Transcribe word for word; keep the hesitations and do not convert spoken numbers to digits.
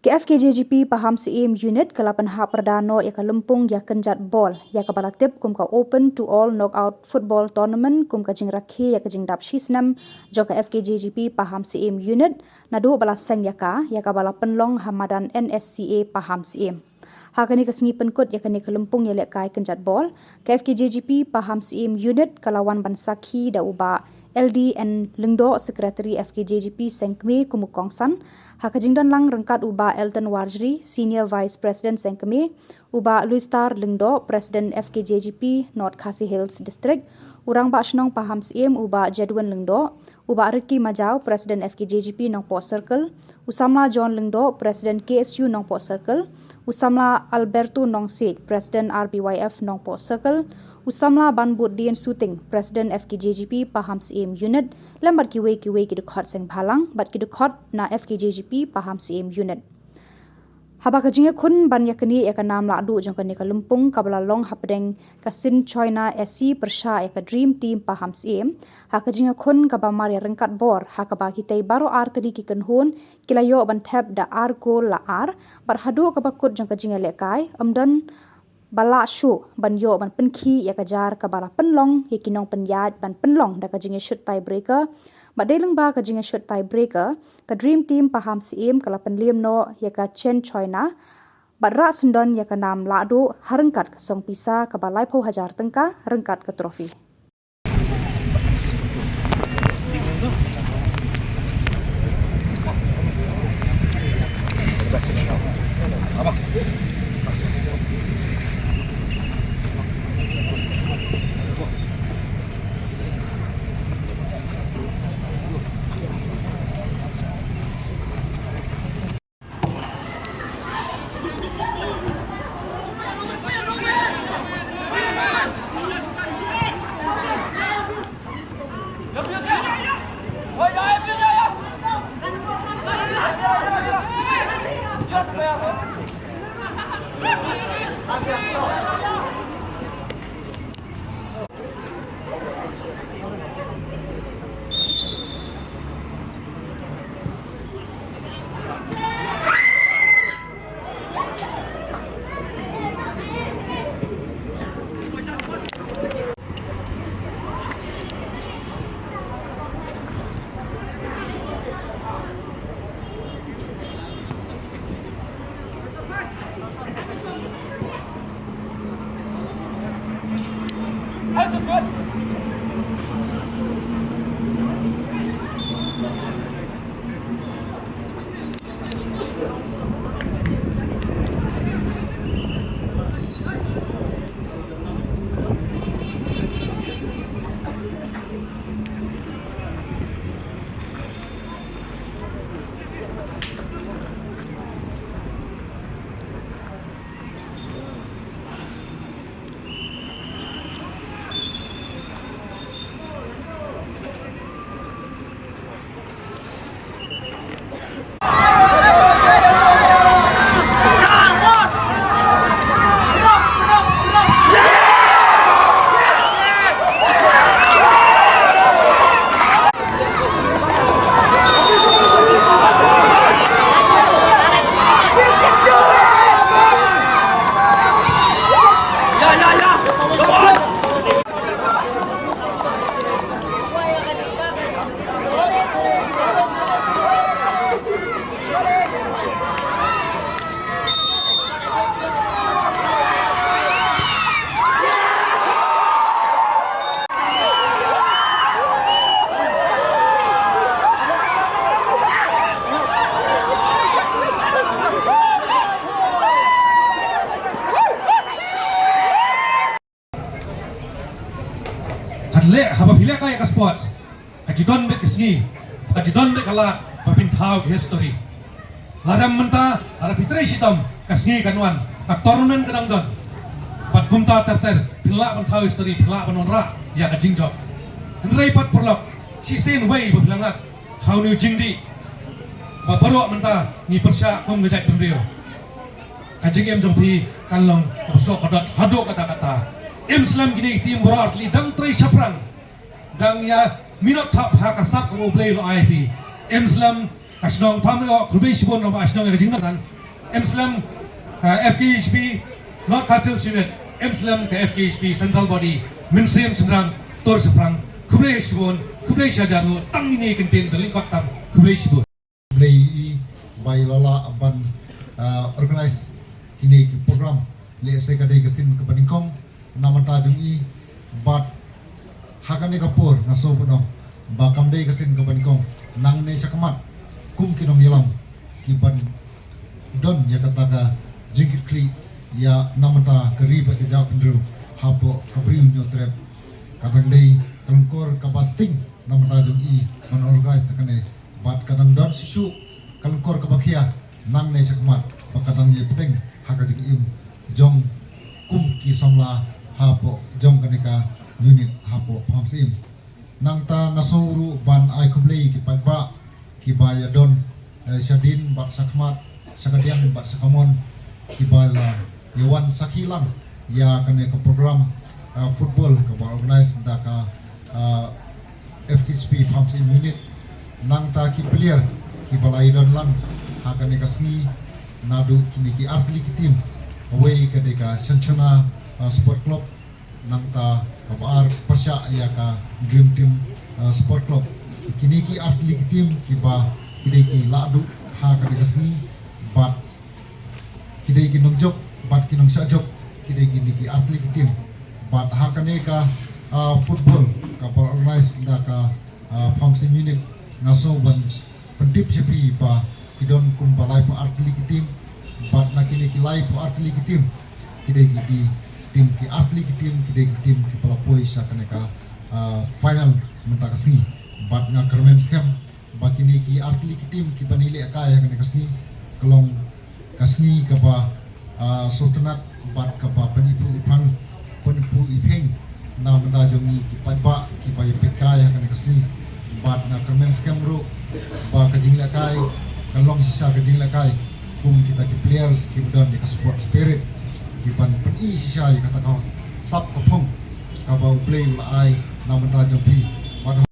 Ka F K J G P Pahamsyiem Unit ka la pynhap pyrda noh ïa ka lympung ïa kynjat bol ïa kaba la tip kum ka Open to All Knockout Football Tournament kum ka jingrakhe ïa ka jingdap shisnem jong ka F K J G P Pahamsyiem Unit naduh ba la seng ïa ka, ïa kaba la pynlong ha madan N S C A Pahamsyiem. Ha kane ka sngi pynkut ïa kane ka lympung ïalehkai kynjat bol, ka F K J G P Pahamsyiem Unit ka la wan ban sakhi da u Bah L D N Lyngdoh, Secretary F K J G P Sengkmie kum u kongsan, ha ka jingdon lang ryngkat u Bah Elton Warjri, Senior Vice President Sengkmie, u Bah Louistar Lyngdoh, President F K J G P North Khasi Hills District, u Rangbah Shnong Pahamsyiem u Bah Jedwin Lyngdoh, u Bah Ricky Majaw, President F K J G P Nongpoh Circle, u Samla John Lyngdoh, President K S U Nongpoh Circle, u Samla Alberto Nongsiej, President R B Y F Nongpoh Circle, u Samla Banbud Dien Suting, President F K J G P Pahamsyiem Unit, lem bad kiwei kiwei ki dkhot seng bhalang bad ki dkhot na F K J G P Pahamsyiem Unit. Haba ka jingïakhun ban ïaknieh ïa ka nam lahduh jong kane ka lympung kaba la long hapdeng ka Sin Choina S C pyrshah ïa ka Dream Team Pahamsyiem, ha ka jingïakhun kaba mar ïa ryngkat bor, ha kaba kitei baroh ar tylli ki kynhun ki la ïoh ban thep da ar kol la ar, bad haduh kaba kut jong ka jingïalehkai, ym don ba lah shuh ban ïoh ban pynkhih ïa ka jar kaba la pynlong ïa ki nongpynïaid ban pynlong da ka jingïashut tiebreaker, bad dei lyngba ka jingïashut tiebreaker, ka Dream Team Pahamsyiem ka la pynliem noh ïa ka Chen Choina, bad rah syndon ïa ka nam lahduh ha ryngkat ka song pisa kaba laiphew hajar tyngka ryngkat ka trophy. Ka leh, haba phi leh ka ïa ka sports, ka ju don beit ka sngi, ka ju don beit ka lad ba phin thaw history. Lada mynta, lada phi trei shitom, ka sngi kan wan, ka tournament ka dang don. Bad kumta ter ter, phin lah ban thaw history, phin lah ban wanrah ïa ka jingjop. Hynrei pat paralok, shisien wei ba phi la ngat ha une u jingdih ba baroh mynta ngi pyrshah kum ka jaitbynriew. Ka jingim jong phi kan long kaba suk ka dot haduh katta katta. Im slem kine ki team baroh artylli dang trei shaphrang, dang ïa minot thap ha ka sap kaba U Blei u la ai phi. Im slem Ka shnong pam ïoh khublei shibun, ïoh ba shnong ïa ka jingdon. Em slem ka F K H P North Khasi Hills Unit, em slem ka F K H P Central Body, mynsiem shynrang, tur shaphrang, khublei shibun, khublei shihajar nguh, tang ine i kyntien ba lyngkot tam, khublei shibun. Khublei ïa i ba i la lah ban, ah, organize kine ki program, lehse ka dei ka sien kaba nyngkong na bynta jong i, bad ha kane ka por nga sngewbha ba kam dei ka sien kaba nyngkong, nangne shakhmat kum ki nongïalam ki ban don ïa kata ka jingkitkhlieh ïa na bynta ka ri bad ka jaitbynriew hapoh ka Bri u Hynñiewtrep. Ka dang dei ka lyngkor kaba sting na bynta jong i ban organize ïa kane, bad ka dang don shisha ka lyngkor kaba khia nangne shakhmat ba ka dang ïai bteng ha ka jingim jong kum ki samla hapoh jong kane ka unit hapoh Phamsyiem. Nangta nga sngew ruh ban ai khublei ki paidbah kiba ïadon, eh, shadien bad shakhmat, shakadiang bad shakamon, kiba la ïawan sakhi lang ïa kane ka program, ah, football kaba organize da ka, ah, F K H P Phamsyiem Unit. Nangta ki player kiba la ïadon lang ha kane ka sngi naduh kine ki artylli ki team, kawei ka dei ka Shanshona, ah, Sport Club, nangta kaba ar pyrshah ïa ka Dream Team, ah, Sport Club. Kine ki artylli ki team kiba ki dei ki la duh ha kane ka sngi, bad ki dei ki nongjop bad ki nongshah jop, ki dei kine ki artylli ki team. Bad ha kane ka, ah, football kaba organize da ka, ah, Phamsyiem Unit, nga sngew ban pyntip sha phi ba ki don kumba laiphew artylli ki team, bad na kine ki laiphew artylli ki team, ki dei ki, ki team ki artylli ki team, ki dei ki team kiba la poi sha kane ka, ah, final mynta ka sngi. Bad nga kyrmen skhem ba kine ki artylli ki team kiba ngi lehkai ha kane ka sngi, ka long ka sngi kaba, ah, sngewtynnat bad kaba pyniphuh ipang, pyniphuh iping na bynta jong ngi ki paidbah kiba ïa peit kai ha kane ka sngi. Bad nga kyrmen skhem ruh ba ka jinglehkai kan long shisha ka jinglehkai kum kita ki players kiba don ïa ka sport spirit, kiban pyni shisha ïa kata ka sap ka phong kaba U Blei u la ai na bynta jong phi. Bad